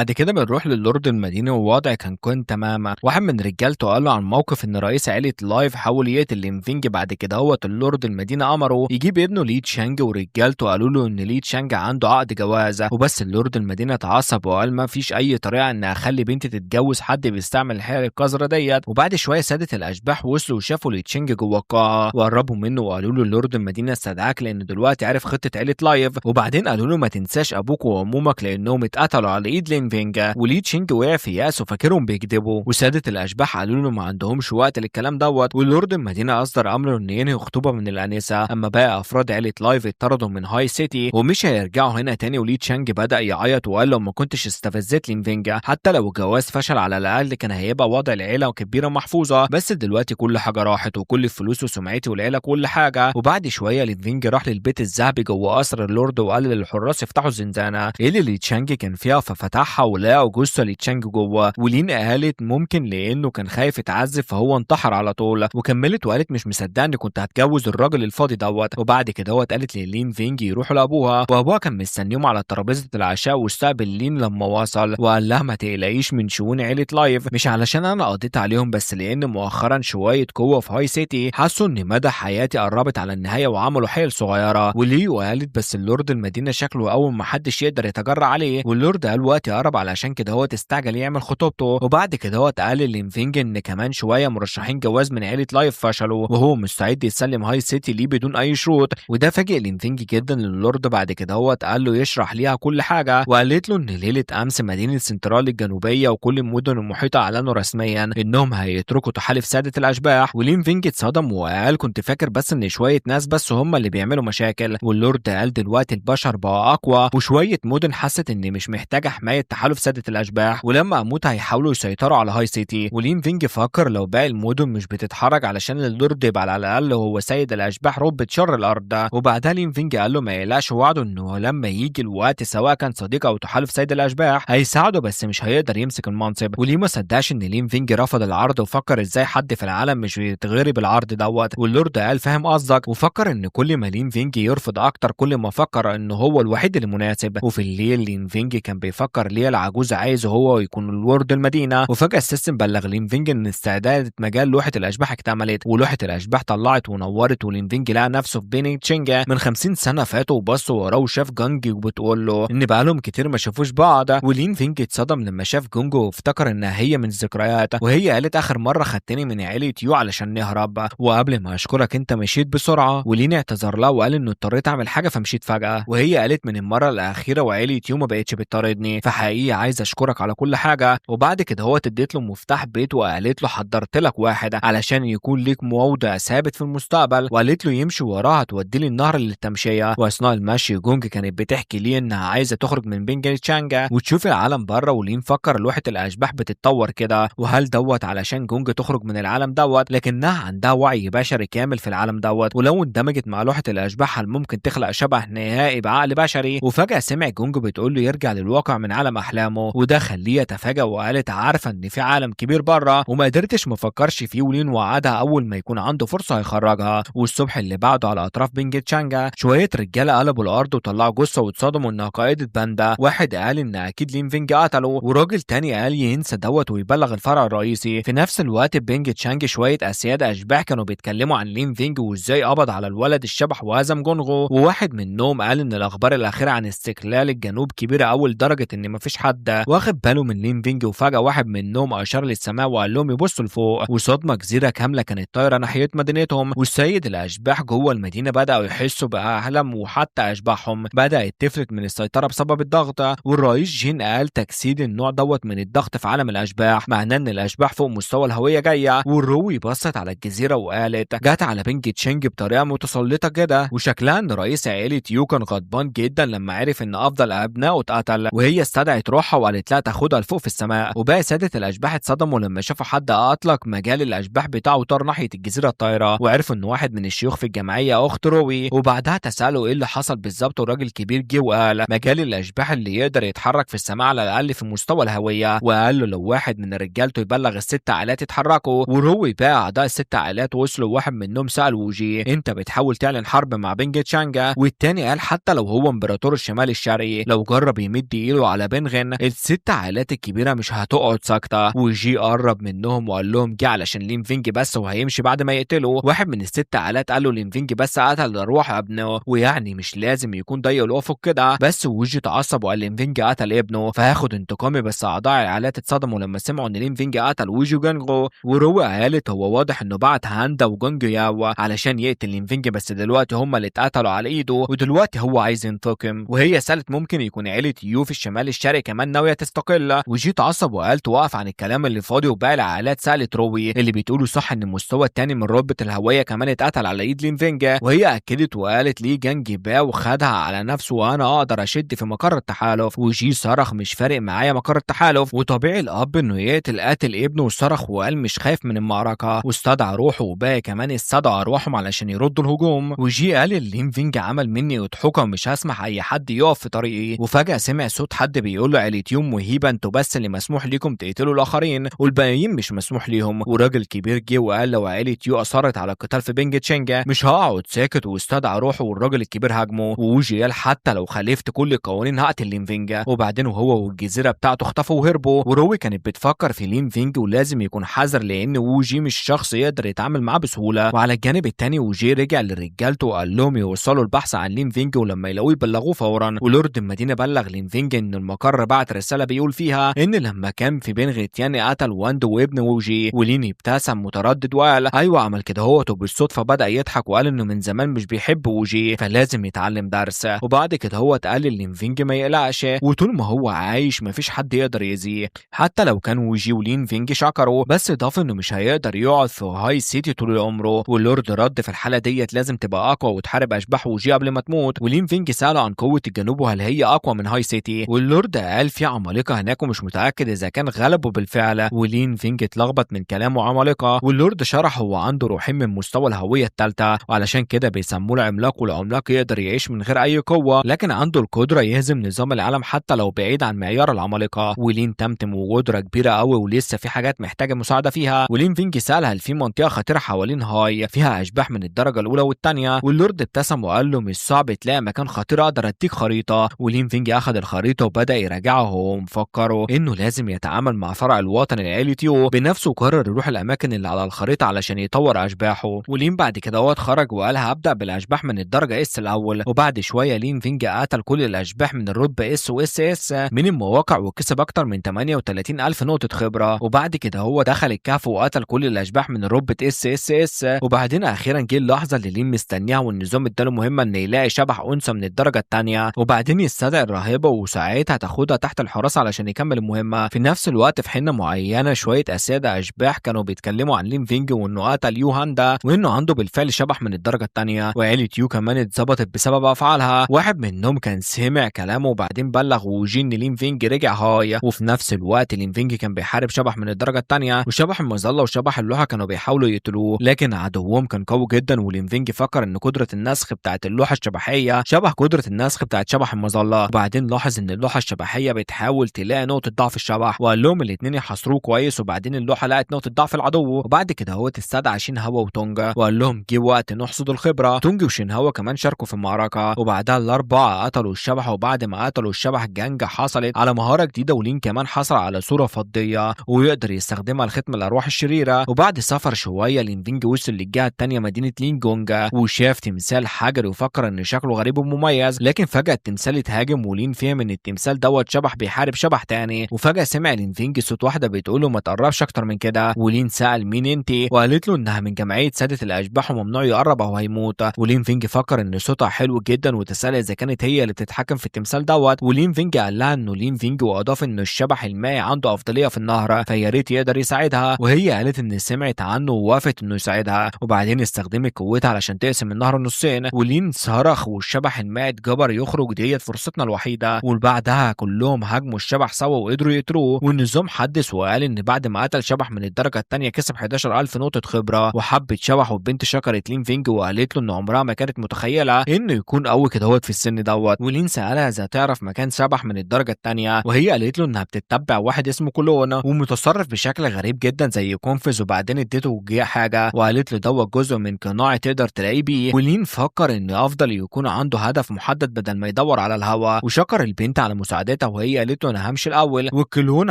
بعد كده بنروح للورد المدينة، ووضع كان كون تماما. واحد من رجالته قال له عن موقف ان رئيس عيلة لايف حاول يقتل لينفينج. بعد كده هو اللورد المدينة امره يجيب ابنه لي تشانج، ورجالته قالوا له ان لي تشانج عنده عقد جواز. وبس اللورد المدينة اتعصب وقال ما فيش اي طريقة ان اخلي بنتي تتجوز حد بيستعمل الحيل القذرة ديت. وبعد شوية سادة الاشباح وصلوا وشافوا لي تشانج جوه القاعة وقربوا منه وقالوا له اللورد المدينة استدعاك لان دلوقتي عرف خطة عيلة لايف. وبعدين قالوا له ما تنساش ابوك وامومك لانهم اتقتلوا على ايد لينفينج. ولي تشينج وقع في يأس وفاكرهم بيكذبوا. وسادة الاشباح قالوا له ما عندهمش وقت للكلام دوت. واللورد المدينة اصدر امره انه ينهي خطوبه من الانسة. اما باقي افراد عيله لايف اتطردوا من هاي سيتي ومش هيرجعوا هنا تاني. ولي تشانج بدا يعيط وقال لو ما كنتش استفزت لينفينج حتى لو الجواز فشل على الاقل كان هيبقى وضع العيلة كبيرة محفوظة، بس دلوقتي كل حاجة راحت وكل الفلوس وسمعتي والعيلة كل حاجة. وبعد شوية لينفينج راح للبيت الذهبي جوه قصر اللورد وقال للحراس يفتحوا الزنزانة اللي لي تشانج كان فيها، ففتحها ولقوا جثة لي تشانج جوه. ولين قالت ممكن لانه كان خايف يتعذب فهو انتحر على طول. وكملت وقالت مش مصدقه اني كنت هتجوز الراجل الفاضي دوت. وبعد كده هو قالت للين فينج يروحوا لابوها، وابوها كان مستنيهم على ترابيزة العشاء واستقبل لين لما وصل وقال لها ما تقلقيش من شؤون عيله لايف، مش علشان انا قضيت عليهم، بس لان مؤخرا شوية قوة في هاي سيتي حسوا ان مدى حياتي قربت على النهاية وعملوا حيل صغيرة. وليو قالت بس اللورد المدينة شكله اول ما حدش يقدر يتجرأ عليه. واللورد قال وقتي قرب علشان كده هو تستعجل يعمل خطوبته. وبعد كده هو قال للينفينج ان كمان شوية مرشحين جواز من عيله لايف فشلوا وهو مستعد يسلم هاي سيتي ليه بدون اي شروط. وده فاجئ لينفينج جدا. للورد بعد كده هو قال له يشرح ليها كل حاجة، وقالت له ان ليلة امس مدينة سنترال الجنوبية وكل المدن المحيطة اعلنوا رسميا انهم هيتركوا تحالف ساده الاشباح. ولينفينج اتصدم وقال كنت فاكر بس ان شوية ناس بس هم اللي بيعملوا مشاكل. واللورد قال دلوقتي البشر بقى اقوى وشوية مدن حست ان مش محتاجه حماية تحالف ساده الاشباح، ولما اموت هيحاولوا يسيطروا على هاي سيتي. ولين فينج فكر لو باقي المدن مش بتتحرك علشان اللورد يبقى على الاقل هو سيد الاشباح ربة شر الارض. وبعدها لين فينج قال له ما يقلقش، وعده انه لما يجي الوقت سواء كان صديق او تحالف سيد الاشباح هيساعده، بس مش هيقدر يمسك المنصب. وليه ما صدقش ان لين فينج رفض العرض وفكر ازاي حد في العالم مش بيتغري بالعرض دوت. واللورد قال فاهم قصدك، وفكر ان كل ما لين فينج يرفض اكتر كل ما فكر انه هو الوحيد اللي مناسب. وفي الليل لين فينج كان بيفكر ليه العجوز عايز هو يكون اللورد المدينة. وفجاة ال system بلغ لين فينج ان استعداد مجال لوحة الاشباح اكتملت، ولوحه الاشباح طلعت ونورت. ولين فينج لقى نفسه في بينينج تشينجا من 50 سنة فاتوا، وبص وراه وشاف جانج وبتقول له ان بقالهم كتير ما شافوش بعض. ولين فينج اتصدم لما شاف جونجو وافتكر انها هي من الذكريات، وهي قالت اخر مرة خدتني من عيله يو علشان نهرب، وقبل ما اشكرك انت مشيت بسرعة. ولين اعتذر لها وقال انه اضطريت اعمل حاجة فمشيت فجاة. وهي قالت من المرة الاخيرة وعيلة يو ما بقتش بتطاردني، فحقيقي عايز اشكرك على كل حاجة. وبعد كده هو اديت له مفتاح بيت وقالت له حضرت لك واحد علشان يكون ليك موضع ثابت في المستقبل، وقالت له يمشي وراها توديه للنهر للتمشيه. واثناء المشي جونج كانت بتحكي ليه انها عايزه تخرج من بينج تشانجا وتشوف العالم بره. ولين فكر لوحة الاشباح بتتطور كده، وهل دوت علشان جونج تخرج من العالم دوت، لكنها عندها وعي بشري كامل في العالم دوت، ولو اندمجت مع لوحة الاشباح هل ممكن تخلق شبه نهائي بعقل بشري. وفجاة سمع جونج بتقول له يرجع للواقع من عالم احلامه، وده خليه يتفاجئ وقالت عارفه ان في عالم كبير بره وما قدرتش ما فكرش فيه. ولين وعدها اول ما يكون عنده فرصة هيخرجها. والصبح اللي بعده على اطراف بينج تشانجا شوية رجاله قلبوا الارض وطلعوا جثة واتصدموا انها قائده باندا. واحد قال ان اكيد لين فينج قتله، وراجل تاني قال ينسى دوت ويبلغ الفرع الرئيسي. في نفس الوقت بينج تشانج شوية اسياد اشباح كانوا بيتكلموا عن لين فينج وازاي قبض على الولد الشبح وهزم جونغو. وواحد منهم قال ان الاخبار الاخيرة عن استقلال الجنوب كبيرة اول لدرجة ان مفيش حد واخد باله من لين فينج. وفجاة واحد منهم اشار للسماء وقال لهم يبصوا لفوق، وصدمة جزيرة كاملة كانت طايره ناحية مدينتهم. والسيد الاشباح جوه المدينة بداوا يحسوا بألم، وحتى اشباحهم بدات تفلت من السيطرة بسبب الضغط. والرئيس جين قال تجسيد النوع دوت من الضغط في عالم الاشباح معناه ان الاشباح فوق مستوى الهوية جاية. والروي بصت على الجزيرة وقالت جت على بينج تشينج بطريقة متسلطه كده، وشكلها ان رئيس عائلة يو كان غضبان جدا لما عرف ان افضل ابنائه اتقتل. وهي استدعت روحها وقالت لها تاخدها لفوق في السماء. وباقي ساده الاشباح اتصدموا لما شافوا حد اطلق مجال الاشباح بتاعه طار ناحية الجزيرة الطايره، وعرفوا ان واحد من الشيوخ في الجمعية اخت روي. وبعدها تسالوا ايه اللي حصل بالظبط، والراجل الكبير جه وقال مجال الاشباح اللي يقدر يتحرك في السماء على الاقل في مستوى الهوية. وقال له لو واحد من رجالته يبلغ الست عائلات يتحركوا. وروي بقى اعضاء الست عائلات وصلوا، واحد منهم سال ووجي انت بتحاول تعلن حرب مع بينج تشانجا؟ والتاني قال حتى لو هو امبراطور الشمال الشرقي لو جرب يمد ايده على بنغ بنغن الست عائلات الكبيرة مش هتقعد ساكته. وجي قرب منهم وقال لهم جه علشان لينفينج بس وهيمشي بعد ما يقتله. واحد من الست عائلات قال له لينفينج بس قتل ارواح ابنه ويعني مش لازم يكون ضيق الافق كده، بس وجي اتعصب وقال لينفينج قتل ابنه فهاخد انتقامي. بس اعضاء العائلات اتصدموا لما سمعوا ان لينفينج قتل وجي جانجو. وروي قالت هو واضح انه بعت هاندا وجونج ياو علشان يقتل لينفينج، بس دلوقتي هم اللي اتقتلوا على ايده ودلوقتي هو عايز ينتقم. وهي سالت ممكن يكون عيله يو في الشمال الشرقي كمان ناوية تستقل. وجي اتعصب وقال توقف عن الكلام اللي فاضي. وباقي العائلات سالت روي اللي بتقوله صح ان المستوى الثاني من رتبه الهوية كمان اتقتل على ايد لينفينج. وهي اكدت وقالت ليه جانج باو خدها على نفسه وانا اقدر اشد في مقر التحالف. وجي صرخ مش فارق معايا مقر التحالف. وطبيعي الاب انه يقتل قاتل ابنه، وصرخ وقال مش خايف من المعركة واستدعى روحه وباقي كمان استدعى ارواحهم علشان يردوا الهجوم. وجي قال لينفينج عمل مني اضحوكه ومش هسمح اي حد يقف في طريقي. وفجاة سمع صوت حد بيقول له عيله يوم وهيبة انتوا بس اللي مسموح ليكم تقتلوا الاخرين والباقيين مش مسموح ليهم. وراجل كبير جه وقال لو عيله يو اصرت على القتال في بينج تشينج مش هقعد ساكت، واستدعى روحه والراجل الكبير هاجمه. ووجي قال حتى لو خالفت كل القوانين هقتل لينفينج. وبعدين وهو والجزيرة بتاعته اختفوا وهربوا. وروي كانت بتفكر في لينفينج ولازم يكون حذر لان ووجي مش شخص يقدر يتعامل معاه بسهولة. وعلى الجانب الثاني وجي رجع لرجالته وقال لهم يوصلوا البحث عن لينفينج ولما يلاقوه يبلغوه فورا. ولورد المدينة بلغ لينفينج ان المقر بعت رسالة بيقول فيها ان لما كان في بين غيتيان قتل واند وابن ووجي. ولين ابتسم متردد وقال ايوه عمل كده هوت، وبالصدفه بدا يضحك وقال انه من زمان مش بيحب ووجي فلازم يتعلم درس. وبعد كده هو قال للينفينج ما يقلقش وطول ما هو عايش مفيش حد يقدر يأذيه حتى لو كان ووجي ولينفينج شكروا، بس اضاف انه مش هيقدر يقعد في هاي سيتي طول عمره. واللورد رد في الحالة ديت لازم تبقى اقوى وتحارب اشباح ووجي قبل ما تموت. ولينفينج ساله عن قوة الجنوب وهل هي اقوى من هاي سيتي، واللورد قال في عمالقة هناك ومش متاكد اذا كان غلبوا بالفعل. ولينفينج اتلخبط من كلامه عمالقة، واللورد شرح هو عنده روحين من مستوى الهوية الثالثة وعلشان كده بيسموه العملاق، والعملاق يقدر يعيش من غير اي قوة لكن عنده القدرة يهزم نظام العالم حتى لو بعيد عن معيار العمالقة. ولين تمتم وقدره كبيرة قوي ولسه في حاجات محتاجه مساعدة فيها. ولينفينج سال هل في منطقة خطيرة حوالين هاي فيها اشباح من الدرجة الاولى والثانية، واللورد ابتسم وقال له مش صعب تلاقي مكان خطير اقدر اديك خريطة. ولينفينج اخذ الخريطة وبدا يراجعها وهو مفكرة انه لازم يتعامل مع فرع الوطن العيلة يو بنفسه، وقرر يروح الاماكن اللي على الخريطة علشان يطور اشباحه. ولين بعد كده هو خرج وقال هبدا بالاشباح من الدرجة S الاول. وبعد شوية لينفينج قتل كل الاشباح من الرتبة S و SS من المواقع وكسب اكتر من 38,000 نقطة خبره. وبعد كده هو دخل الكهف وقتل كل الاشباح من الرتبة SSS. وبعدين اخيرا جه اللحظة اللي لين مستنيها والنظام اداله مهمة ان يلاقي شبح انثى من الدرجة الثانية وبعدين يستدعي الراهبه وساعتها تاخدها تحت الحراسة علشان يكمل المهمة. في نفس الوقت في حنة معينة شوية اساده اشباح كانوا بيتكلموا عن لينفينج وانه قتل يو هاندا وانه عنده بالفعل شبح من الدرجة الثانية، وعيلة يو كمان اتظبطت بسبب افعالها. واحد منهم كان سمع كلامه وبعدين بلغ وجي ان لينفينج رجع هاي. وفي نفس الوقت لينفينج كان بيحارب شبح من الدرجة الثانية، وشبح المظلة وشبح اللوحة كانوا بيحاولوا يقتلوه لكن عدوهم كان قوي جدا. ولينفينج فكر ان قدره النسخ بتاعت اللوحة الشبحيه شبه قدره النسخ بتاعت شبح المظلة. وبعدين لاحظ ان اللوحة الشبحيه بتحاول تلاقي نقطة ضعف الشبح وقال لهم الاثنين يحاصروه كويس. وبعدين اللوحة لقت نقطة ضعف العدو. وبعد كده هو استدعى شين هوا وتونجا وقال لهم جه وقت نحصد الخبرة. تونج وشين هوا كمان شاركوا في المعركة، وبعدها الاربعة قتلوا الشبح. وبعد ما قتلوا الشبح جانجا حصلت على مهارة جديدة، ولين كمان حصل على صوره فضية ويقدر يستخدمها لختم الارواح الشريرة. وبعد سفر شوية لينفينج وصل للجهة الثانية مدينة لينجونجا وشاف تمثال حجري وفكر ان شكله غريب ومميز، لكن فجاة التمثال اتهاجم ولين فهم ان التمثال دوت شبح بيحارب شبح تاني. وفجاة سمع لينفينج صوت واحدة بتقول له ما تقربش اكتر من كده. ولين سال مين انت، وقالت له انها من جمعية ساده الاشباح وممنوع يقرب او هيموت. ولينفينج فكر ان صوتها حلو جدا وتسال اذا كانت هي اللي بتتحكم في التمثال دوت. ولينفينج قال لها انه لينفينج، واضاف انه الشبح المائي عنده افضلية في النهر فيا ريت يقدر يساعدها. وهي قالت ان سمعت عنه ووافقت انه يساعدها. وبعدين استخدمت قوتها علشان تقسم النهر نصين. ولين صرخ والشبح المائي اتجبر يخرج، ديت فرصتنا الوحيدة. وبعدها كلهم هاجموا الشبح سوا وقدروا يقتلوه. والنظام حدث وقال ان بعد ما قتل شبح من الدرجة الثانية كسب 11,000 نقطة خبره وحبت شبح. والبنت شكرت لينفينج وقالت له ان عمرها ما كانت متخيله انه يكون قوي كده هوت في السن دوت. ولين سالها اذا تعرف مكان شبح من الدرجة الثانية، وهي قالت له انها بتتبع واحد اسمه كولون ومتصرف بشكل غريب جدا زي كونفز. وبعدين اديته حاجة وقالت له دوت جزء من قناع تقدر تلاقيه بيه. ولين فكر ان افضل يكون عنده هدف محدد بدل ما يدور على الهوا، وشكر البنت على مساعدتها ناحيتها وهي قالت له انا همشي الاول، وال clone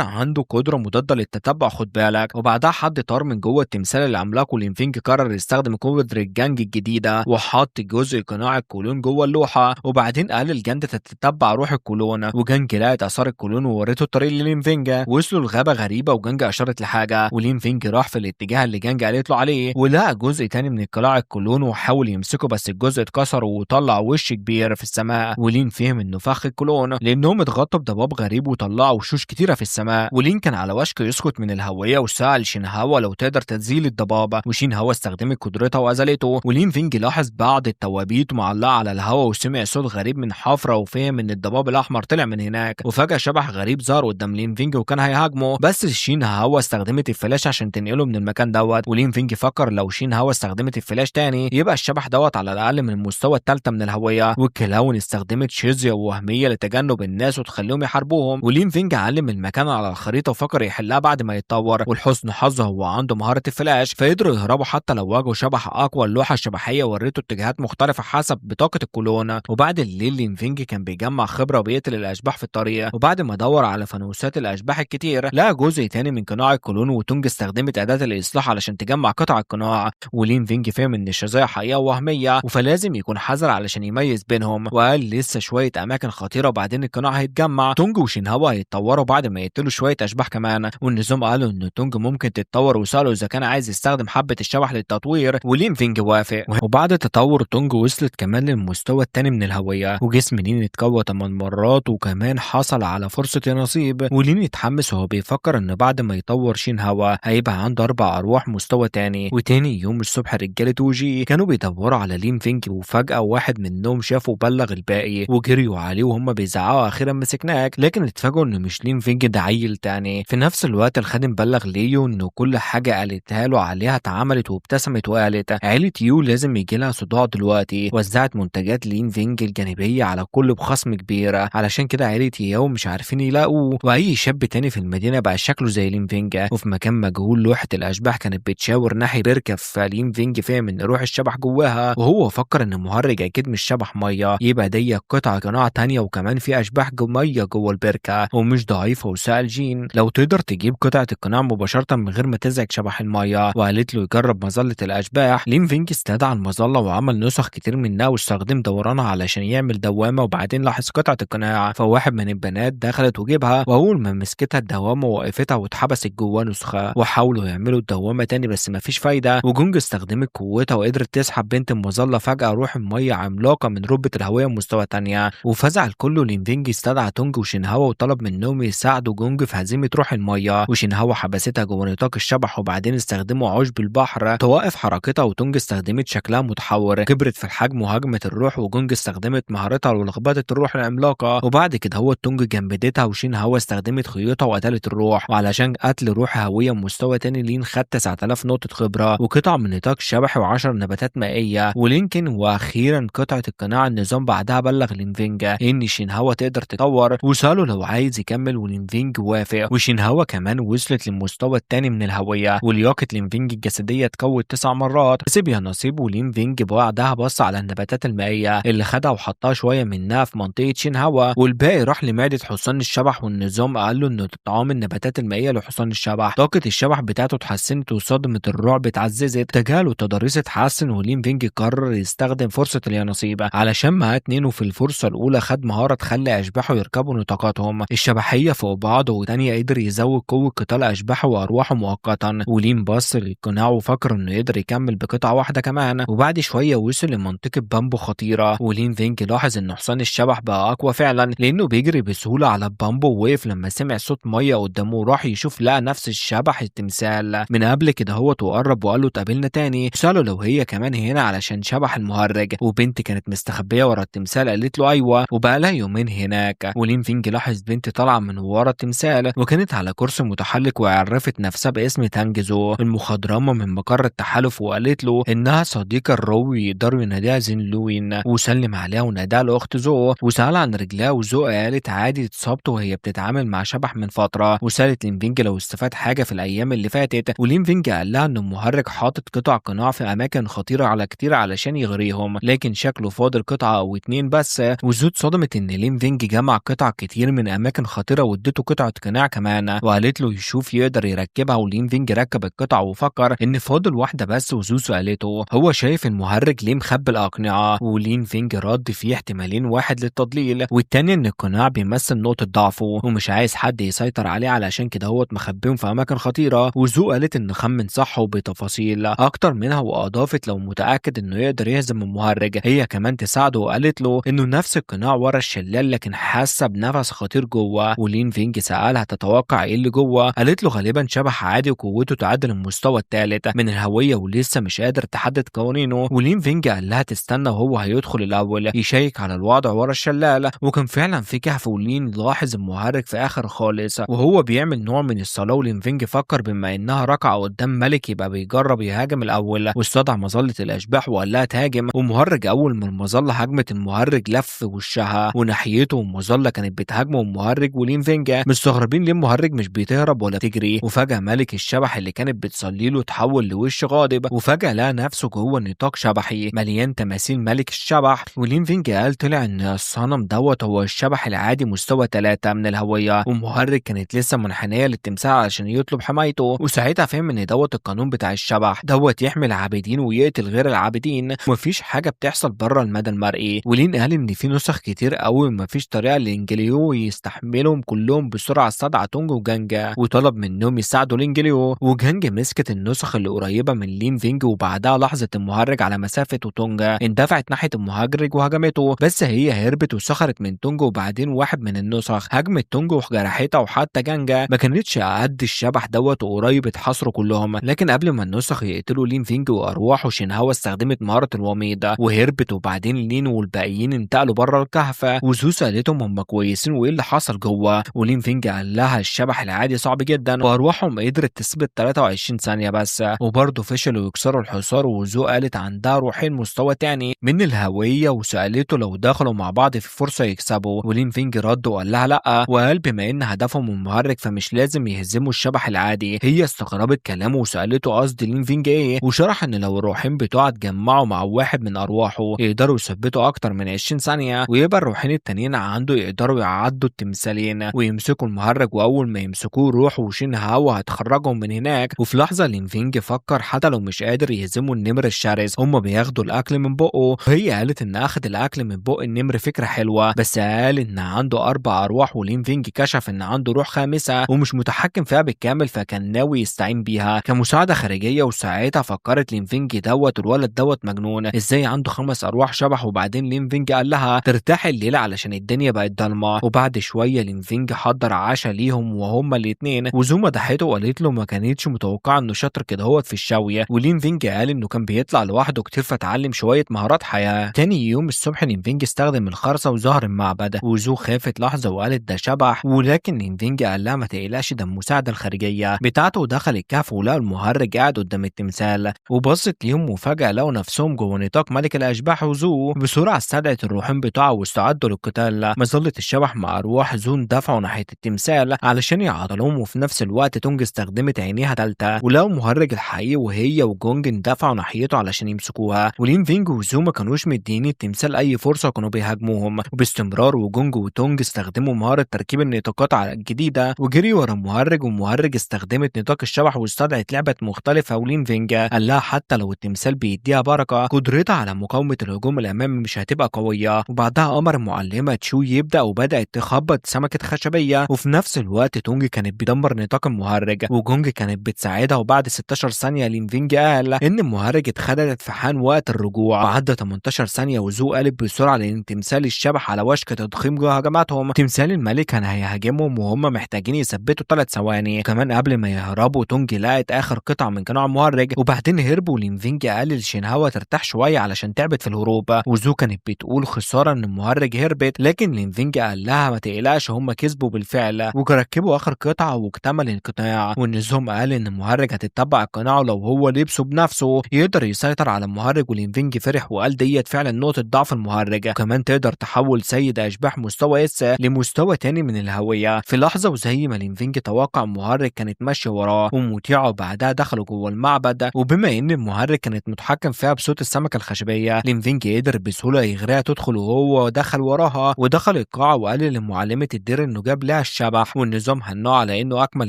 عنده قدره مضادة للتتبع خد بالك. وبعدها حد طار من جوه التمثال العملاق، ولينفينج قرر يستخدم قدره الجانج الجديدة وحط جزء قناع ال clone جوه اللوحة، وبعدين قال للجند تتتبع روح ال clone، وجانج لقت اثار ال clone وورته الطريق للينفينج. وصلوا لغابه غريبة وجانج اشارت لحاجة، ولينفينج راح في الاتجاه اللي جانج قالت له عليه، ولقى جزء تاني من القلاع ال clone وحاول يمسكه بس الجزء اتكسر وطلع وش كبير في السماء. ولين فهم انه فخ ال clone لانهم اتغطوا بضباب غريب وطلعوا وشوش كتيرة في السماء. ولين كان على وشك يسقط من الهوية وسأل شينهاوا لو تقدر تزيل الضباب، وشينهاوا استخدمت قدرتها وازالته. ولين فينج لاحظ بعض التوابيت معلقه على الهواء وسمع صوت غريب من حفره وفهم ان الضباب الاحمر طلع من هناك. وفجاة شبح غريب ظهر قدام لين فينج وكان هيهاجمه، بس شينهاوا استخدمت الفلاش عشان تنقله من المكان دوت. ولين فينج فكر لو شينهاوا استخدمت الفلاش تاني يبقى الشبح دوت على الاقل من المستوى الثالثة من الهوية. وال clone استخدمت شيزيا وهمية لتجنب الناس وتخليهم يحاربوهم. ولين فينج علم المكان على الخريطة وفكر يحلها بعد ما يتطور، ولحسن حظه هو عنده مهارة الفلاش فقدروا يهربوا حتى لو واجهوا شبح اقوى. اللوحة الشبحيه وريته اتجاهات مختلفة حسب بطاقة ال clone. وبعد الليل لين فينج كان بيجمع خبره وبيقتل الاشباح في الطريق، وبعد ما دور على فانوسات الاشباح الكتير لقى جزء تاني من قناع ال clone، وتونج استخدمت اداه الاصلاح علشان تجمع قطع القناع. ولين فينج فهم ان الشظايا حقيقة وهمية فلازم يكون حذر علشان يميز بينهم، وقال لسه شوية اماكن خطيرة وبعدين القناع هيتجمع. تونج وشينهاوا هيتطوروا بعد ما يقتلوا شوية اشباح كمان. والنظام قالوا ان تونج ممكن تتطور، وسالوا اذا كان عايز يستخدم حبه الشبح للتطوير، ولين فينج وافق. وبعد تطور تونج وصلت كمان للمستوى الثاني من الهوية، وجسم لين اتقوى 8 مرات وكمان حصل على فرصة نصيب. ولين اتحمس وهو بيفكر ان بعد ما يطور شينهاوا هيبقى عنده 4 ارواح مستوى تاني. وتاني يوم الصبح رجاله وجي كانوا بيدوروا على لين فينج، وفجاة واحد منهم شافه وبلغ الباقي وجريوا عليه وهم بيزعقوا اخيرا مسكناك، لكن اتفاجئوا انه مش لين فينج ده عيل تاني. في نفس الوقت الخادم بلغ ليو انه كل حاجة قالتها له عليها اتعملت، وابتسمت وقالت عيله يو لازم يجي لها صداع دلوقتي. وزعت منتجات لين فينج الجانبية على كل بخصم كبير، علشان كده عيله ياو مش عارفين يلاقوه. واي شاب تاني في المدينة بقى شكله زي لين فينج. وفي مكان مجهول لوحة الاشباح كانت بتشاور ناحية بركة، فلين فينج فهم ان روح الشبح جواها، وهو فكر ان مهرج اكيد مش شبح مية، يبقى دي قطعه قناع تانية وكمان في اشباح مية جوه البركة ومش ضعيفة. وسأل جين لو تقدر تجيب قطعه القناع مباشرة من غير ما تزعج شبح المية، وقالت له يجرب مظلة الاشباح. لين فينج استدعى المظلة وعمل نسخ كتير منها واستخدم دورانها علشان يعمل دوامه، وبعدين لاحظ قطعه القناع. فواحد من البنات دخلت وجيبها، واول ما مسكتها الدوامة وقفتها واتحبست جواه نسخه، وحاولوا يعملوا الدوامة تاني بس مفيش فايده. وجونج استخدمت قوتها وقدرت تسحب بنت المظلة. فجاة روح المية عملاقة من رتبه الهوية مستوى تانية، وفزع الكل. لين فينج استدعى تونج وشينهاوا وطلب منهم يساعدوا جونج في هزيمة روح المية، وشينهاوا حبستها جوه نطاق الشبح، وبعدين استخدموا عشب البحر توقف حركتها. وتونج استخدمت شكلها متحور كبرت في الحجم وهجمت الروح، وجونج استخدمت مهارتها ولخبطت الروح العملاقة. وبعد كده هو تونج جمدتها، وشينهاوا استخدمت خيوطها وقتلت الروح. وعلشان قتل روح هوية مستوى تاني لين خد 9000 نقطة خبره وقطع من نطاق شبحي و10 نباتات مائية ولينكن، واخيرا قطعه القناع. النظام بعدها بلغ لينفينج ان شينهاوا تقدر تطور، وساله لو عايز يكمل، ولينفينج وافق. وشينهاوا كمان وصلت للمستوى الثاني من الهوية، ولياقه لينفينج الجسدية اتقوت 9 مرات. كسب يا نصيب. ولينفينج بعدها بص على النباتات المائية اللي خدها وحطها شوية منها في منطقة شينهاوا، والباقي راح لمعده حصان الشبح. والنظام قال له انه طعام النباتات المائية لحصان الشبح. طاقة الشبح بتاعته اتحسنت وصدمة الرعب اتعززت، تجاهل وتضاريس اتحسن. ولين فينج قرر يستخدم فرصة اليانصيب علشان معاه 2، وفي الفرصة الاولى خد مهارة تخلي اشباحه يركبوا نطاقاتهم الشبحيه فوق بعض، وتانية قدر يزود قوة قتال اشباحه وارواحه مؤقتا. ولين بص للقناع وفكر انه يقدر يكمل بقطعه واحدة كمان. وبعد شوية وصل لمنطقه بامبو خطيرة، ولين فينج لاحظ ان حصان الشبح بقى اقوى فعلا لانه بيجري بسهولة على البامبو، ووقف لما سمع صوت مية قدامه وراح يشوف لقى نفس الشبح التمثال من قبل كده هو، وقرب وقال له اتقابلنا تاني. ساله لو هي كمان هنا علشان شبح المهرج، وبنت كانت مستخبيه ورا التمثال قالت له ايوه، وبقى لها يومين هناك. ولين فينج لاحظ بنت طالعه من ورا التمثال وكانت على كرسي متحرك، وعرفت نفسها باسم تانجزو المخضرمه من مقر التحالف، وقالت له انها صديقه الروي يقدروا يناديها زين لوين، وسلم عليها وناداها لاخت زو، وسأل عن رجلها، وزو قالت عادي اتصابت وهي بتتعامل مع شبح من فترة. وسالت لين فينج لو استفاد حاجة في الايام اللي فاتت، ولين فينج قال لها ان المهرج حاطط قطع قناع في اماكن خطيرة على كتير علشان يغريهم، لكن شكله فاضل قطعه او 2 بس. وزو اتصدمت ان لين فينج جمع قطع قطع كتير من اماكن خطيرة، وادته قطعه قناع كمان وقالت له يشوف يقدر يركبها. ولين فينج ركب القطع وفكر ان فاضل واحدة بس، وزو سالته هو شايف المهرج ليه مخبي الاقنعة، ولين فينج رد فيه احتمالين، واحد للتضليل والتاني ان القناع بيمثل نقطة ضعفه ومش عايز حد يسيطر عليه علشان كده هو مخبيهم في اماكن خطيرة. وزو قالت ان خمن صح وبتفاصيل اكتر منها، واضافت لو متاكد انه يقدر يهزم المهرج هي كمان تساعده، وقالت له انه نفس القناع ورا الشلال لكن حاسه بنفس خطير جوه. ولين فينج سالها تتوقع ايه اللي جوه، قالت له غالبا شبح عادي وقوته تعادل المستوى الثالث من الهوية ولسه مش قادر تحدد قوانينه. ولين فينج قال لها تستنى وهو هيدخل الاول يشيك على الوضع ورا الشلال، وكان فعلا في كهف. ولين لاحظ المهرج في اخر خالص وهو بيعمل نوع من الصلاة، ولين فينج فكر بما انها ركعة قدام ملك يبقى بيجرب يهاجم الاول، واستدعى مظلة الاشباح وقال لها تهاجم. ومهرج اول ما المظلة هاجمت المهرج لف وشها وناحيته، والمظله كانت بتهاجمه. ومهرج ولين فينج مستغربين ليه المهرج مش بتهرب ولا بتجري. وفجاة ملك الشبح اللي كانت بتصلي له تحول لوش غاضب، وفجاة لقى نفسه جوه نطاق شبحي مليان تماثيل ملك الشبح. ولين فينج قال طلع ان الصنم دوت هو الشبح العادي مستوى 3 من الهوية، ومهرج كانت لسه منحنيه للتمثال علشان يطلب حمايته. وساعتها فهم ان دوت القانون بتاع الشبح دوت يحمي العابدين ويقتل غير العابدين، ومفيش حاجة بتحصل بره المدى المرئي. ولين قال ان في نسخ كتير قوي ومفيش طريقه لإنجليو يستحملهم كلهم، بسرعة استدعى تونج وجانجا وطلب منهم يساعدوا لينجليو. وجانج مسكت النسخ اللي قريبه من لين فينج، وبعدها لحظة المهرج على مسافة، وتونجا اندفعت ناحية المهرج وهجمته، بس هي هربت وسخرت من تونج. وبعدين واحد من النسخ هجمت تونج وجرحتها، وحتى جانجا ما كانتش قد الشبح دوت وقريب اتحاصروا كلهم. لكن قبل ما النسخ يقتلوا لين فينج وارواحه، شينهاوا استخدمت مهارة الوميض وهربت، وبعدين لين والباقيين انتقلوا بره الكهف. وزو سالتهم هم كويسين وايه اللي حصل جوه، ولين فينج قال لها الشبح العادي صعب جدا وارواحهم قدرت تثبت 23 ثانية بس، وبرضه فشلوا يكسروا الحصار. وزو قالت عندها روحين مستوى تاني من الهوية، وسالته لو دخلوا مع بعض في فرصة يكسبوا. ولين فينج رد وقال لها لا، وقال بما ان هدفهم المهرج فمش لازم يهزموا الشبح العادي. هي استغربت كلامه وسالته قصد لين فينج ايه، وشرح ان لو الروحين بتوعه اتجمعوا مع واحد من ارواحه يقدروا يثبتوا اكتر من 20 ثانية، ويبقى الروحين التانيين عنده يقدروا يعدوا التمثالين ويمسكوا المهرج، واول ما يمسكوه روح وشين هاو هتخرجهم من هناك. وفي لحظة لين فينج فكر حتى لو مش قادر يهزموا النمر الشرس هم بياخدوا الاكل من بقه. وهي قالت ان اخد الاكل من بق النمر فكرة حلوة، بس قال ان عنده 4 ارواح، ولين فينج كشف ان عنده روح خامسة ومش متحكم فيها بالكامل، فكان ناوي يستعين بيها كمساعده خارجية. وساعتها فكرت لين فينج دوت الولد دوت مجنون ازاي عنده 5 ارواح شبح. وبعدين لين فينج قال لها ترتاح الليلة علشان الدنيا بقت ضلمة. وبعد شوية لين فينج حضر عشاء ليهم وهما الاثنين، وزو مدحته وقالت له ما كانتش متوقعه انه شاطر كده هوت في الشويه. ولين فينج قال انه كان بيطلع لوحده كتير فتعلم شوية مهارات حياة. تاني يوم الصبح لين فينج استخدم الخرسه وظهر المعبد، وزو خافت لحظة وقالت ده شبح، ولكن لين فينج قال لها ما تقلقش ده المساعدة الخارجية بتاعته. ودخل الكهف ولقى المهرج قاعد قدام التمثال، وبصت ليهم وفجاة لقوا نفسهم جوه نطاق ملك الاشباح. وزو بسرعة استدعت الروحين بتوعه واستعدوا للقتال. مظلة الشبح مع ارواح زو اندفعوا ناحية التمثال علشان يعطلوهم، وفي نفس الوقت تونج استخدمت عينيها ثالثة ولقوا المهرج الحقيقي، وهي وجونج اندفعوا ناحيته علشان يمسكوها. ولين فينج وزو ما كانوش مدين التمثال اي فرصة وكانوا بيهاجموهم وباستمرار. وجونج وتونج استخدموا مهارة تركيب النطاقات على الجديدة وجري ورا المهرج، ومهرج استخدمت نطاق الشبح واستدعت لعبه مختلفة. ولين فينج قال لها حتى لو التمثال بيديها بركة قدرتها على مقاومة الهجوم الامامي مش هتبقى قوية. وبعدها امر المعلمة تشو يبدا، وبدات تخبط سمكة خشبيه، وفي نفس الوقت تونج كانت بتدمر نطاق المهرج وجونج كانت بتساعدها. وبعد 16 ثانية لين فينج قال ان المهرج اتخدعت في حان وقت الرجوع. وعدى 18 ثانية وزو قالت بسرعة لان تمثال الشبح على وشك تضخيم هجماتهم، تمثال الملك كان هيهاجمهم وهم محتاجين يثبتوا 3 ثواني كمان قبل ما يهربوا. تونج لقت اخر قطعه من قناع المهرج وبعدين هربوا. لين فينج قال لشينهاوا ترتاح شوية علشان تعبت في الهروب، وزو كانت بتقول خسارة ان المهرج هربت، لكن لين فينج قال لها ما تقلقش هم كسبوا بالفعل وركبوا اخر قطعه واكتمل القناع. والنظام قال ان المهرج هتتبع القناع لو هو لبسه بنفسه يقدر يسيطر على المهرج. ولين فينج فرح وقال ديت فعلا نقطة ضعف المهرج، وكمان تقدر تحول سيد اشباح مستوى S لمستوى تاني من الهوية في لحظة. وزي ما لين فينج توقع المهرج كانت ماشية وراه ومطيعه، وبعدها دخلوا جوه المعبد. وبما ان المهرج كانت متحكم فيها بصوت السمكة الخشبية، لين فينج قدر بسهولة يغريها تدخل، وهو دخل وراها ودخل القاعة القاعة وقال لمعلمه الدير انه جاب لها الشبح، والنظام هناه على انه اكمل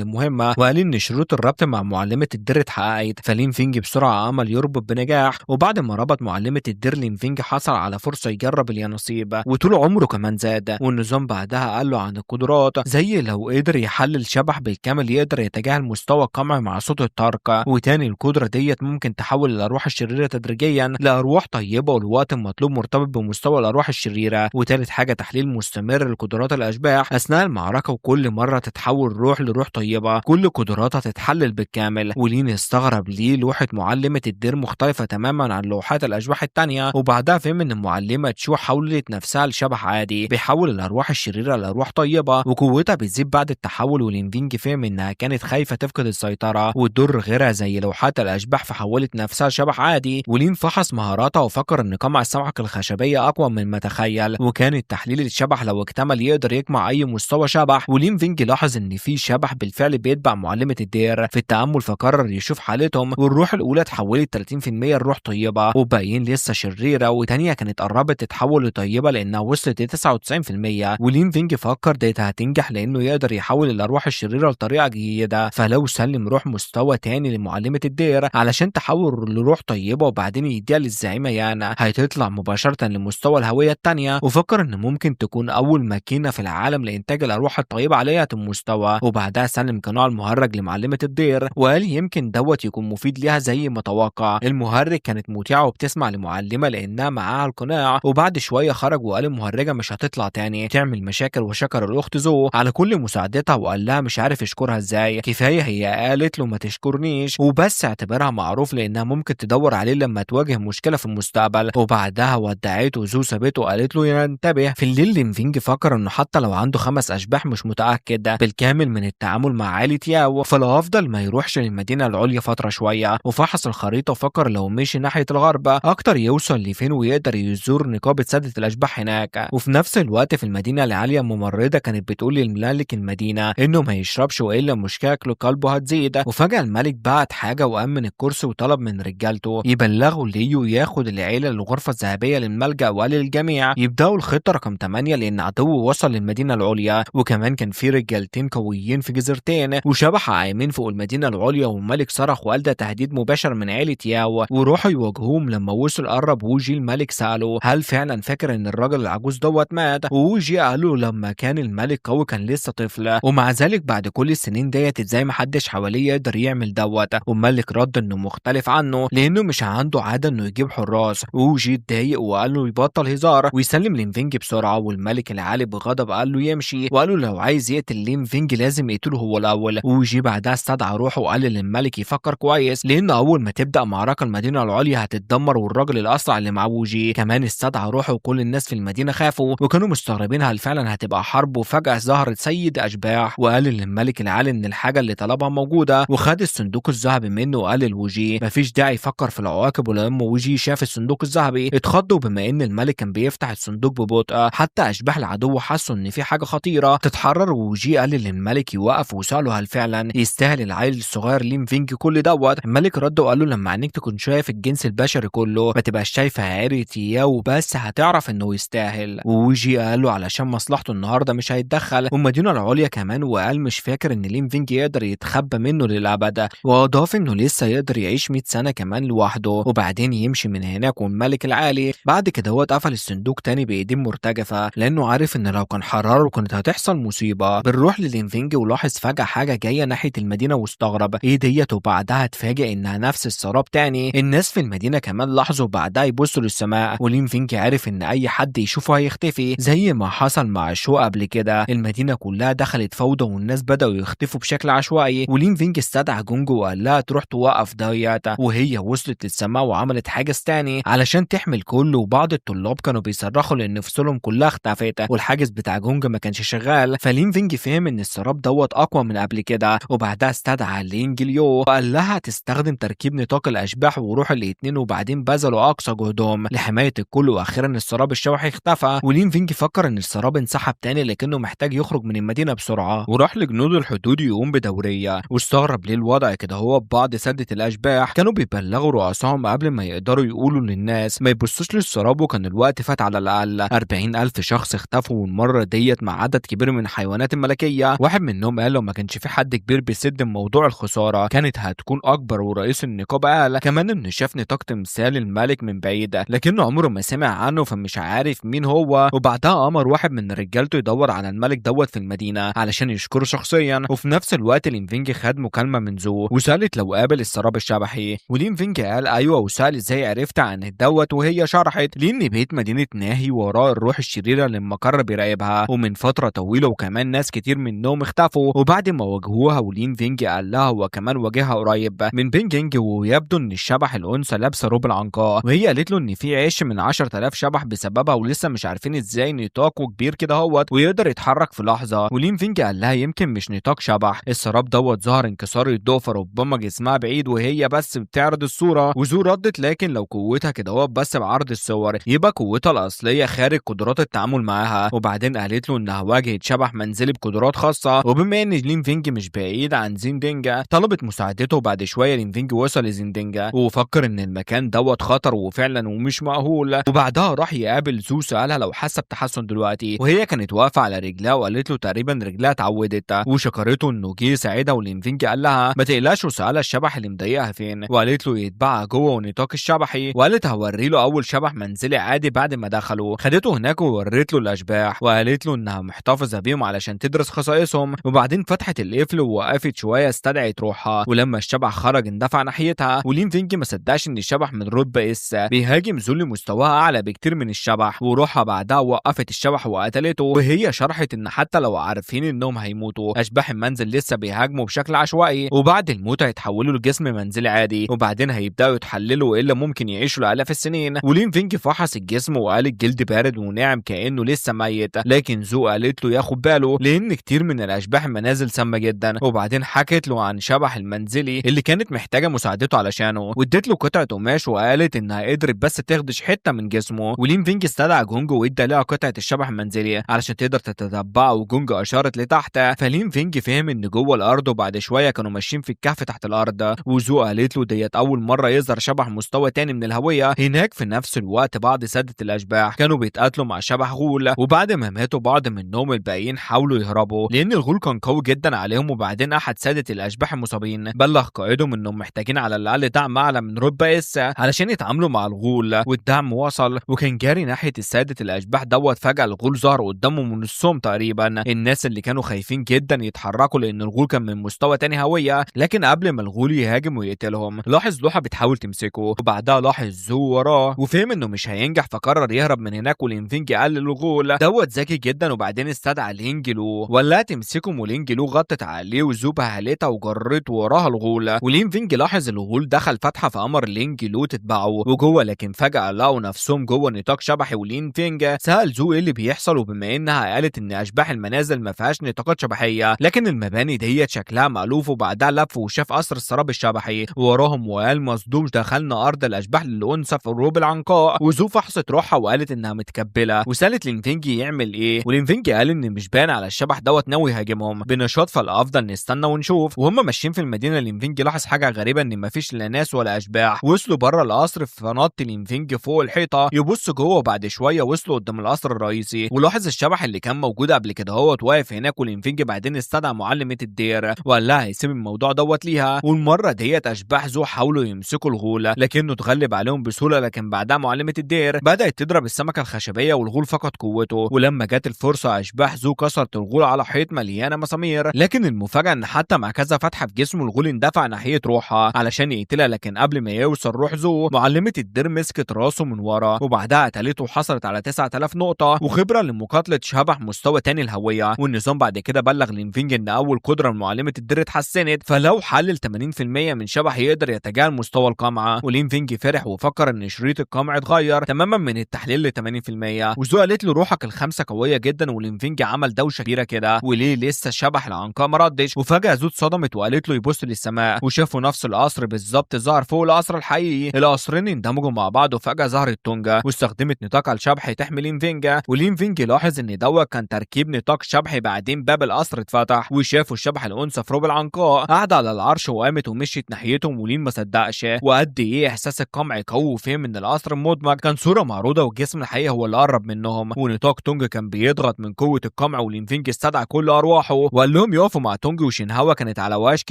المهمة، وقال ان شروط الربط مع معلمه الدير اتحققت. فلين فينج بسرعة عمل يربط بنجاح، وبعد ما ربط معلمه الدير لين فينج حصل على فرصة يجرب اليانصيب، وطول عمره كمان زاد. والنظام بعدها قال له عن القدرات، زي لو قدر يحلل شبح بالكامل يقدر يتجاهل مستوى القمع مع صوت الطرق، وتاني القدرة ديت ممكن تحول الارواح الشريرة تدريجيا لارواح طيبة، والوقت المطلوب مرتبط بمستوى الارواح الشريرة. وتالت حاجة تحليل مستمر لقدرات الاشباح اثناء المعركة، وكل مرة تتحول روح لروح طيبة كل قدراتها تتحلل بالكامل. ولين استغرب ليه لوحة معلمه الدير مختلفة تماما عن لوحات الاشباح الثانية، وبعدها فهم ان المعلمة تشو حولت نفسها لشبح عادي بيحول الارواح الشريرة لارواح طيبة، وقوتها بتزيد بعد التحول. ولينفينج فهم انها كانت خايفة تفقد السيطرة وتضر غيرها زي لوحات الاشباح، فحولت نفسها شبح عادي. ولين فحص مهاراتها وفكر ان قمع الصواعق الخشبية اقوى من ما تخيل، وكان التحليل الشبح لو اكتمل يقدر يقمع اي مستوى شبح. ولين فينج لاحظ ان في شبح بالفعل بيتبع معلمه الدير في التامل، فقرر يشوف حالتهم. والروح الاولى اتحولت 30% لروح طيبة وباقيين لسه شريرة، وتانية كانت قربت تتحول لطيبه لانها وصلت ل 99%. ولين فينج فكر ديت هتنجح لانه يقدر يحول الارواح الشريرة لطريقه جيدة، فلو سلم روح مستوى تاني لمعلمه الدير علشان تحول لروح طيبة وبعدين يديها للزعيمه يانا هتطلع مباشرة لمستوى الهوية الثانية. وفكر ان ممكن تكون اول ماكينة في العالم لانتاج الارواح الطيبة عليها المستوى. وبعدها سلم قناع المهرج لمعلمه الدير وقال يمكن دوت يكون مفيد ليها زي ما توقع. المهرج كانت مطيعة وبتسمع لمعلمه لانها معاها القناع. وبعد شوية خرج وقال المهرجه مش هتطلع تاني تعمل مشاكل، وشكر الاخت زو على كل مساعدتها وقال لها مش عارف يشكرها ازاي، كفاية هي قالت له ما تشكرنيش وبس، اعتبرها معروف لانها ممكن تدور عليه لما تواجه مشكلة في المستقبل. وبعدها ودعته وزو سابته وقالت له ينتبه. في الليل لينفينج فكر انه حتى لو عنده 5 اشباح مش متاكد بالكامل من التعامل مع عائلة ياو، فلو افضل ما يروحش للمدينة العليا فترة شوية. وفحص الخريطة وفكر لو مشي ناحية الغرب اكتر يوصل لفين ويقدر يزور نقابة ساده الاشباح هناك. وفي نفس الوقت في المدينة العالية ممرضة كانت بتقول للملك المدينة انه ما يشربش والا مشكلة قلبه هتزيد. وفجاة الملك بعت حاجة وقام من الكرسي وطلب من رجالته يبلغوا ليو ياخد العيلة للغرفة الذهبية للملجا، وقال للجميع يبداوا الخطة رقم 8 لان عدو وصل للمدينة العليا، وكمان كان في رجالتين قويين في جزيرتين وشبح عايمين فوق المدينة العليا. والملك صرخ وقال ده تهديد مباشر من عيله ياو، وروحوا يواجهوهم. لما وصل قرب ووجي الملك ساله هل فعلا فاكر ان الراجل العجوز دوت مات؟ ووجي قال له لما كان الملك قوي كان لسه طفل، ومع ذلك بعد كل السنين ديت ازاي محدش حواليه يقدر يعمل دوت. والملك رد انه مختلف عنه لانه مش عنده عادة انه يجيب حراس. ووجي اتضايق وقال له يبطل هزار ويسلم لينفينج بسرعة. والملك العالي بغضب قال له يمشي، وقال له لو عايز يقتل لينفينج لازم يقتله هو الاول. ووجي بعدها استدعى روحه وقال للملك يفكر كويس لانه اول ما تبدا معركة المدينة العليا هتتدمر، والراجل الاسرع اللي مع ووجي كمان استدعى روحه. وكل الناس في المدينة خافوا وكانوا مستغربين هل فعلا هتبقى حرب. وفجاة ظهرت سيد اشباح وقال للملك العالي ان الحاجة اللي طلبها موجودة، وخد الصندوق الذهبي منه وقال لوجي مفيش داعي يفكر في العواقب. ولما وجي شاف الصندوق الذهبي اتخضوا بما ان الملك كان بيفتح الصندوق ببطء، حتى اشباح العدو حسوا ان في حاجة خطيرة تتحرر. ووجي قال للملك يوقف وساله هل فعلا يستاهل العيل الصغير لينفينج كل دوت؟ الملك رد وقال له لما عينيك تكون شايف الجنس البشري كله ما تبقاش شايفه عيله ياو بس هتعرف انه يستاهل. ووجي قال له علشان مصلحته النهارده مش هيتدخل والمدينة العليا كمان، وقال مش فاكر ان لينفينج يقدر يتخبى منه للابد، واضاف انه لسه يقدر يعيش 100 سنة كمان لوحده وبعدين يمشي من هناك. والملك العالي بعد كده هو اتقفل الصندوق تاني بايدين مرتجفه لانه عارف ان لو كان حرره كانت هتحصل مصيبة. بنروح للينفينج ولاحظ فجاة حاجة جاية ناحية المدينة واستغرب ايه ديت، وبعدها اتفاجئ انها نفس السراب تاني. الناس في المدينة كمان لاحظوا بعدها يبصوا للسماء، ولينفينج عارف ان اي حد يشوفه هيختفي زي ما حصل مع شو قبل كده. المدينة كلها دخلت فوضى والناس بداوا يختفوا بشكل عشوائي. ولينفينج استدعى جونجو وقال لها تروح توقف ديت، وهي وصلت للسماء وعملت حاجز تاني علشان تحمي الكل. وبعض الطلاب كانوا بيصرخوا لان فصولهم كلها اختفت والحاجز بتاع جونج ما كانش شغال. فلينفينج فهم ان السراب دوت اقوى من قبل كده. وبعدها استدعى لينج ليو وقال لها تستخدم تركيب نطاق الاشباح وروح الاثنين، وبعدين بذلوا اقصى جهدهم لحماية الكل. واخيرا السراب الشبحي اختفى، ولينفينج فكر ان السراب انسحب تاني لكنه محتاج يخرج من المدينة بسرعة. وراح لجنود الحدود يقوم بدوريه، واستغرب ليه الوضع كده. هو ببعض سده الاشباح كانوا بيبلغوا رؤسائهم قبل ما يقدروا يقولوا للناس ما يبصوش للسراب، وكان الوقت فات على الاقل 40,000 شخص اختفوا، والمرة ديت مع عدد كبير من الحيوانات الملكية. واحد منهم قال لو ما كانش في حد كبير بيسد موضوع الخسارة كانت هتكون اكبر. ورئيس النقابة قال كمان انه شاف نطاق تمثال الملك من بعيد لكنه عمره ما سمع عنه فمش عارف مين هو. وبعدها امر واحد من رجالته يدور على الملك دوت في المدينة علشان يشكره شخصيا. وفي نفس الوقت لينفينج خد مكالمة من زو وسالت لو قابل السراب الشبحي، ولينفينج قال ايوه، وسال ازاي عرفت عن الدوت، وهي شرحت لان بيت مدينة ناهي وراء الروح الشريرة للمقر بيراقبها ومن فترة طويلة، وكمان ناس كتير منهم اختفوا. وبعد ما واجهوها ولينفينج قال لها هو كمان واجهها قريب من بينجينج، ويبدو ان الشبح الانثى لابسه روب العنقاء، وهي قالت له ان في عش من 10000 شبح بسببها ولسه مش عارفين ازاي نطاقه كبير كده اهوت ويقدر يتحرك في لحظة. ولينفينج قال لها يمكن مش نطاق شبح، السراب دوت ظهر انكسار الضوء فربما جسمها بعيد وهي بس بتعرض الصورة. وزو ردت لكن لو قوتها كده اهوت بس بعرض الصور يبقى قوتها الاصلية خارج قدرات التعامل معاها. وبعدين قالت له انها واجهت شبح منزلي بقدرات خاصة، وبما ان لينفينج مش بعيد عن زيندينجا طلبت مساعدته. وبعد شوية لينفينج وصل لزيندينجا وفكر ان المكان دوت خطر وفعلا ومش مأهول. وبعدها راح يقابل زو سألها لو حاسه بتحسن دلوقتي، وهي كانت واقفة على رجلها وقالت له تقريبا رجلها اتعودت، وشكرته انه جه يساعدها. ولينفينج قال لها ما تقلقش، وسألها الشبح اللي مضايقها فين، وقالت له يتبعها جوه ونطاق الشبحي، وقالت هوري له اول شبح منزلي عادي. بعد ما دخلوا خدته هناك ووريت له الاشباح وقالت له انها محتفظة بيهم علشان تدرس خصائصهم. وبعدين فتحت القفل ووقفت شوية استدعت روحها، ولما الشبح خرج اندفع ناحيتها. ولينفينج ما صدقش ان الشبح من رتبه S بيهاجم زو اللي مستواها اعلى بكتير من الشبح، وروحها بعدها وقفت الشبح وقتلته. وهي شرحت ان حتى لو عارفين انهم هيموتوا اشباح المنزل لسه بيهاجموا بشكل عشوائي، وبعد الموت هيتحولوا لجسم منزلي عادي، وبعدين هيبداوا يتحللوا والا ممكن يعيشوا لالاف السنين. ولينفينج فحص الجسم وقال الجلد بارد وناعم كانه لسه ميت، لكن زو قالت له ياخد باله لان كتير من الاشباح المنازل سامة جدا. وبعدين حكت له عن شبح المنزلي اللي كانت محتاجه مساعدته علشانه، واديت له قطعه قماش وقالت انها قدرت بس تخدش حتة من جسمه. ولينفينج استدعى جونج وادى لها قطعه الشبح المنزلي علشان تقدر تتتبعه، وجونج اشارت لتحت فلينفينج فهم ان جوه الارض. وبعد شوية كانوا ماشيين في الكهف تحت الارض، وزو قالت له ديت اول مرة يظهر شبح مستوى تاني من الهوية هناك. في نفس الوقت بعض ساده الاشباح كانوا بيتقاتلوا مع شبح غول، وبعد ما ماتوا بعض منهم الباقيين حاولوا يهربوا لان الغول كان قوي جدا عليهم. وبعدين احد ساده الاشباح المصابين بلغ قائدهم انهم محتاجين على الاقل دعم اعلى من رتبه S علشان يتعاملوا مع الغول، والدعم وصل وكان جاري ناحية السادة الاشباح دوت. فجاة الغول ظهر قدامه من نصهم تقريبا. الناس اللي كانوا خايفين جدا يتحركوا لان الغول كان من مستوى تاني هوية، لكن قبل ما الغول يهاجم ويقتلهم لاحظ لوحة بتحاول تمسكه، وبعدها لاحظ زو وراه وفهم انه مش هينجح فقرر يهرب من هناك. ولينفينج قال للغول دوت ذكي جدا، وبعدين استدعى لينجلو ولا تمسكهم، ولينجلو غطت عليه وزو بهلتها وجرت وراها الغول. ولينفينج لاحظ الغول دخل فتحه فامر لينجلو تتبعه وجوه، لكن فجاة لقوا نفسهم جوه نطاق شبحي. ولينفينج سأل زو ايه اللي بيحصل، وبما انها قالت ان اشباح المنازل ما فيهاش نطاقات شبحيه لكن المباني ديت شكلها مألوف. وبعدها لف وشاف قصر السراب الشبحي وراهم وقال مصدوم دخلنا ارض الاشباح للانثى في روب العنقاء. وزو فحصت روحها وقالت انها متكبله، وسالت لينفينج يعمل ايه، ولينفينج قال ان مش باين على الشبح دوت ناوي يهاجمهم بنشاط فالافضل نستنى ونشوف. وهم ماشيين في المدينة لينفينج لاحظ حاجة غريبة ان مفيش لا ناس ولا اشباح. وصلوا بره القصر فنط لينفينج فوق الحيطة يبص جوه، وبعد شوية وصلوا قدام القصر الرئيسي ولاحظ الشبح اللي كان موجود قبل كده هوت واقف هناك. ولينفينج بعدين استدعى معلمه الدير وقال لها هيسيب الموضوع دوت ليها. والمرة ديت اشباح زو حاولوا يمسكوا الغول لكنه اتغلب عليهم بسهولة، لكن بعدها معلمه الدير بدات تضرب السمكة الخشبية والغول فقد قوته. ولما جت الفرصة اشباح زو كسرت الغول على حيط مليانة مسامير، لكن المفاجاة ان حتى مع كذا فتحه في جسمه الغول اندفع ناحية روحها علشان يقتلها، لكن قبل ما يوصل روح زو معلمه الدير مسكت راسه من ورا وبعدها قتلته وحصلت على 9000 نقطة وخبره لمقاتله شبح مستوى تاني الهوية. والنظام بعد كده بلغ لينفينج ان اول قدره لمعلمه الدير اتحسنت، فلو حلل 80% من شبح يقدر يتجاهل مستوى القمع. ولينفينج فرح وفكر ان شريط القمع اتغير تماما من التحليل ل 80%. وزو قالت له روحك الخمسة قوية جدا، ولينفينج عمل دوشه كبيرة كده وليه لسه شبح العنقاء ما ردش. وفجاة زو اتصدمت وقالت له يبص للسماء، وشافوا نفس القصر بالظبط ظهر فوق القصر الحقيقي. القصرين اندمجوا مع بعض وفجاة ظهرت تونجا واستخدمت نطاقها الشبحي تحمي لينفينج. ولينفينج لاحظ ان دوت كان تركيب نطاق شبحي. بعدين باب القصر اتفتح وشافوا الشبح الانثى في روب العنقاء قاعدة على العرش وقامت ومشيت ناحيتهم. ولين ما صدقش وقد ايه احساس القمع قوي وفهم ان القصر المدمج كان صوره معروضة والجسم الحقيقي هو اللي قرب منهم. ونطاق ونطاق تونج كان بيضغط من قوة القمع، ولينفينج استدعى كل ارواحه وقال لهم يقفوا مع تونج. وشينهوا كانت على وشك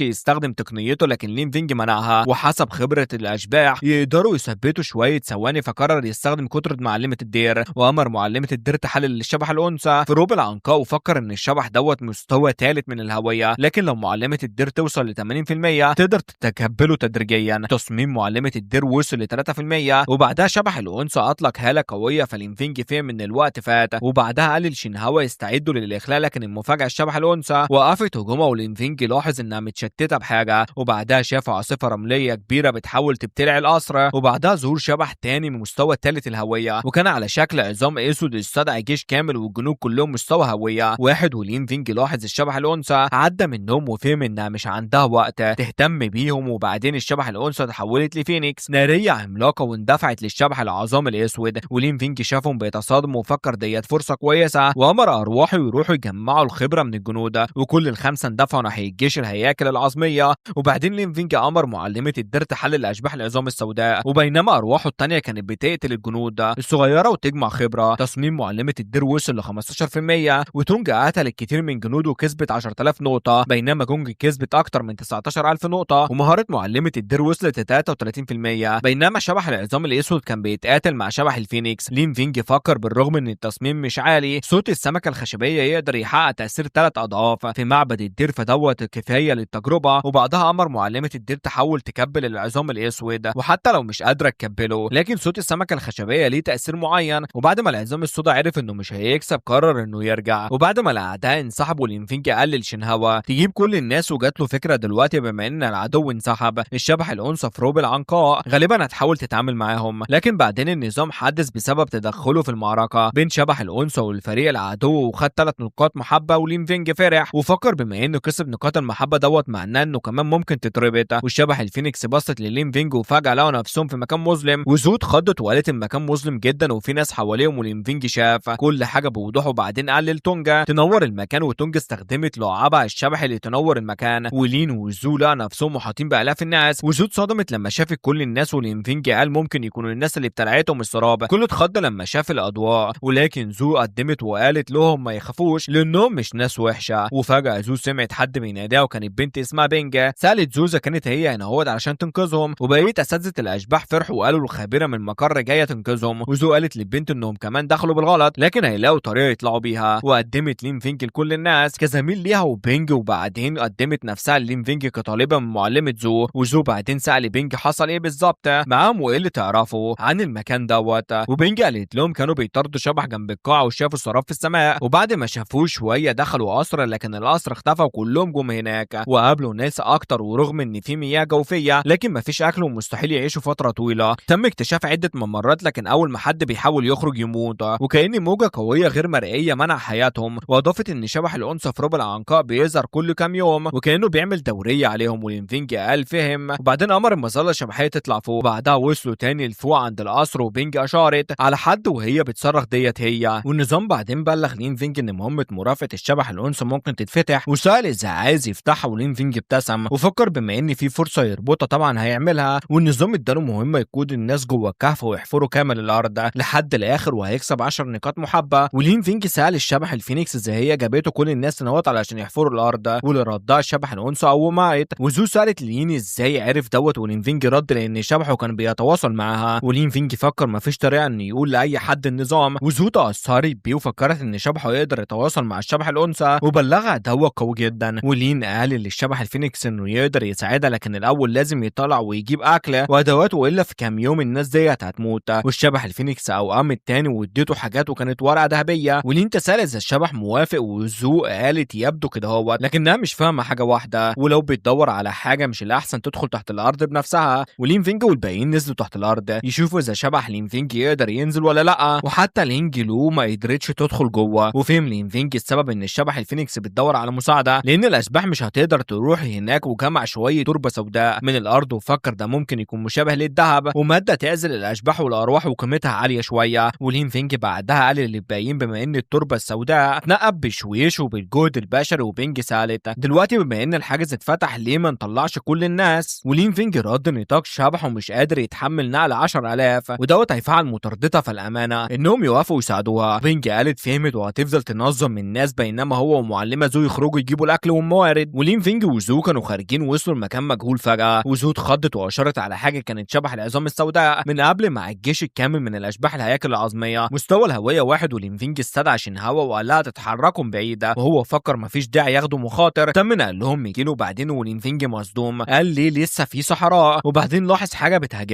يستخدم تقنيته لكن لينفينج منعها، وحسب خبره الاشباح يقدروا يثبتوا شوية ثواني، فقرر يستخدم قدره معلمه الدير، وامر معلمه الدير تحلل الشبح الانثى في روب العنقاء، وفكر ان الشبح دوت مستوى ثالث من الهوية، لكن لو معلمه الدير توصل ل 80% تقدر تتكبله تدريجيا. تصميم معلمه الدير وصل ل 3%، وبعدها شبح الانثى اطلق هاله قوية، فلينفينج فهم ان الوقت فات، وبعدها قال لشينهوا يستعدوا للاخلاء، لكن المفاجاة الشبح الانثى وقفت هجومها، ولينفينج لاحظ انها متشتته بحاجة، وبعدها شاف عاصفة رمليه كبيرة بتحاول تبتلع القصر، وبعدها ظهور شبح تاني من مستوى الثالث الهوية، وكان على شكل عظام اسود استدعى جيش كامل والجنود كلهم مستوى هوية واحد. ولينفينج لاحظ الشبح الانثى عدى منهم وفهم انها مش عندها وقت تهتم بيهم، وبعدين الشبح الانثى تحولت لفينيكس نارية عملاقة واندفعت للشبح العظام الاسود، ولينفينج شافهم بيتصادموا وفكر ديت فرصة كويسة، وامر ارواحه يروحوا يجمعوا الخبرة من الجنود، وكل الخمسة اندفعوا ناحية جيش الهياكل العظميه. وبعدين لينفينج امر معلمه الدير تحلل اشباح العظام السوداء، وبينما ارواحه الثانية كانت بتقتل الجنود الصغيرة وتجمع خبره. تصميم معلمه الدير وصل ل 15%، وتونج قتل الكثير من جنوده وكسبت 10000 نقطة، بينما جونج كسبت اكتر من 19000 نقطة، ومهارة معلمه الدير وصلت ل 33%، بينما شبح العظام الاسود كان بيتقاتل مع شبح الفينيكس. لينفينج فكر بالرغم ان التصميم مش عالي، صوت السمكة الخشبية يقدر يحقق تاثير 3 اضعاف في معبد الدير، فدوت كفاية للتجربه. وبعدها امر معلمه الدير تحاول تكبل العظام الاسود، وحتى لو مش قادرة تكبله لكن صوت السمكة الخشبية ليه تاثير معين. وبعد ما العظام السوداء عرف انه مش هيكسب قرر انه يرجع، وبعد ما الاعداء انسحبوا لينفينج قال لشينهوا تجيب كل الناس، وجات له فكرة دلوقتي بما ان العدو انسحب الشبح الانثى في روب العنقاء غالبا هتحاول تتعامل معاهم. لكن بعدين النظام حدث بسبب تدخله في المعركة بين شبح الانثى والفريق العدو، وخد 3 نقاط محبة، ولينفينج فرح وفكر بما انه كسب نقاط المحبة دوت معناه انه كمان ممكن تتربط. والشبح الفينيكس بصت للينفينج وفجاة لقوا نفسهم في مكان مظلم، وزو اتخضت وقالت المكان مظلم جدا وفي ناس حواليهم، ولينفينج شاف كل حاجة بوضوح. وبعدين قال لتونجا تنور المكان، وتونجا استخدمت لعابها الشبح اللي تنور المكان، ولين وزو لقوا نفسهم محاطين بالاف الناس، وزو اتصدمت لما شافت كل الناس، ولينفينج قال ممكن يكونوا الناس اللي ابتلعتهم السراب. كله اتخض لما شاف الاضواء، ولكن زو قدمت وقالت لهم ما يخافوش لانهم مش ناس وحشة. وفجاة زو سمعت حد بيناديها وكانت بنت اسمها بينجا، سالت زو اذا كانت هي هنا اهوت علشان تنقذهم، وبقية اساتذة الاشباح فرحوا وقالوا الخبيرة من المقر جاية تنقذهم. وزو قالت للبنت انهم كمان دخلوا بالغلط لكن هيلاقوا طريقه يطلعوا بيها. وقدمت لينفينج لكل الناس كزميل ليها وبينج، وبعدين قدمت نفسها للينفينج كطالبه من معلمه زو. وزو بعدين سأل بينج حصل ايه بالظبط معاهم وايه اللي تعرفه عن المكان دوت، وبينج قالت لهم كانوا بيطاردوا شبح جنب القاعة وشافوا السراب في السماء، وبعد ما شافوه شوية دخلوا قصر لكن القصر اختفى وكلهم جم هناك وقابلوا ناس اكتر، ورغم ان في مياه جوفيه لكن مفيش اكل ومستحيل يعيشوا فترة طويلة. تم اكتشاف عده ممرات لكن اول ما حد بيحاول يخرج يموت، وكأن موجه قوية غير مرئية منع حياتهم. واضافت ان شبح الانثى في روب العنقاء بيظهر كل كام يوم وكانه بيعمل دورية عليهم، ولينفينج قال فهم. وبعدين امر المظلة الشبحيه تطلع فوق. بعدها وصلوا تاني لفوق عند القصر، وبينج اشارت على حد وهي بتصرخ ديت هي. والنظام بعدين بلغ لينفينج ان مهمة مرافقة الشبح الانثى ممكن تتفتح، وسأل اذا عايز يفتحها، ولينفينج ابتسم وفكر بما ان في فرصة يربطها طبعا هيعملها. والنظام اداله مهمة يقود الناس جوه الكهف ويحفروا كامل الارض لحد الاخر وهيكسب 10 نقاط محبة. ولينفينج سأل الشبح الفينيكس اذا هي جابته كل الناس نوت علشان يحفروا الارض، واللي ردها الشبح الانثى او مات. وزو سالت لين ازاي عرف دوت، ولينفينج رد لان شبحه كان بيتواصل معاها. ولينفينج فكر مفيش طريقه انه يقول لاي حد النظام، وزو تاثرت بيه وفكرت ان شبحه يقدر يتواصل مع الشبح الانثى وبلغها دوت قوي جدا. ولين قال للشبح الفينيكس انه يقدر يساعدها لكن الاول لازم يطلع ويجيب اكل وادوات والا في كام يوم الناس ديت هتموت. والشبح الفينيكس اوقام التاني واديته حاجات وكانت ورقة ذهبية. ولين تسال اذا الشبح موافق، وزو قالت يبدو كده هو، لكنها مش فاهمه حاجة واحدة، ولو بتدور على حاجة مش الاحسن تدخل تحت الارض بنفسها. ولينفينج والباقيين نزلوا تحت الارض يشوفوا اذا شبح لينفينج يقدر ينزل ولا لا، وحتى لينج لو ما قدرتش تدخل جوه. وفهم لينفينج السبب ان الشبح الفينيكس بتدور على مساعدة لان الاشباح مش هتقدر تروح هناك، وجمع شوية تربه سوداء من الارض وفكر ده ممكن يكون مشابه للذهب ومادة تعزل الاشباح والارواح وقيمتها عالية شوية. ولينفينج بعدها قال للباقيين بما ان التربة السوداء اتنقب بشويش وبالجهد البشري. وبينج سالت دلوقتي بما ان الحاجز اتفتح ليه ما نطلعش كل الناس؟ ولينفينج رد نطاق شبحه مش قادر يتحمل نقل 10000 ودوت هيفعل مطاردتها، فالامانه انهم يوافقوا يساعدوه. يساعدوها. فينج قالت فهمت وهتفضل تنظم الناس بينما هو ومعلمه زو يخرجوا يجيبوا الاكل والموارد. ولين فينج وزو كانوا خارجين وصلوا لمكان مجهول فجاة، وزو اتخضت واشارت على حاجة كانت شبح العظام السوداء من قبل مع الجيش الكامل من الاشباح الهياكل العظميه. مستوى الهوية واحد، ولين فينج استدعى شينهوا وقال لها تتحركوا بعيدة، وهو فكر مفيش داعي ياخدوا مخاطر. تم قال لهم يجيله بعدين، ولين فينج مصدوم قال ليه لسه في صحراء، وبعدين لاحظ حاجة بتهاجمهم.